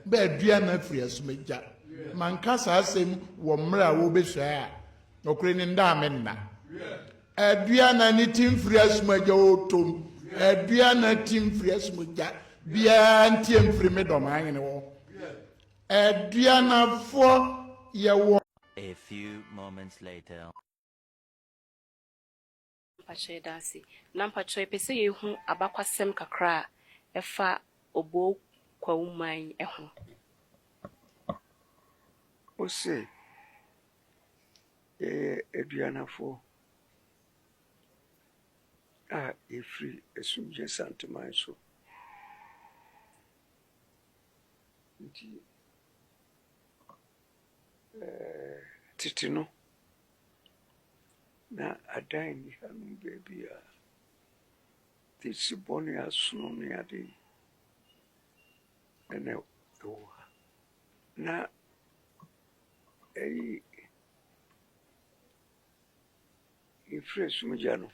Bɛ aduana firi asumagya. Manka saa asɛm wɔ mmerɛ a wɔbɛsuae a, nɔkorɛ ni nda a menna. Aduana ne ti mfiri asumagya otom. Aduana ti mfiri asumagya biara ntie mfiri me dɔm ahene hɔ. Aduanafoɔ yɛwɔ. A few moments later. Mpakyɛ yɛda ase. Na mpakyɛ yɛpɛ sɛ yɛhu abakwasɛm kakra a ɛfa Oboo Kwawu man ho. Ose, Yɛyɛ Aduanafoɔ a yɛfiri Asumgye Santeman so. Nti eh, tete no, na adan nni hanom baabiara. Nti sebɔ ne asono ne ade yi na ɛwɔ ha. Na ɛyi yɛfiri Asumgya no.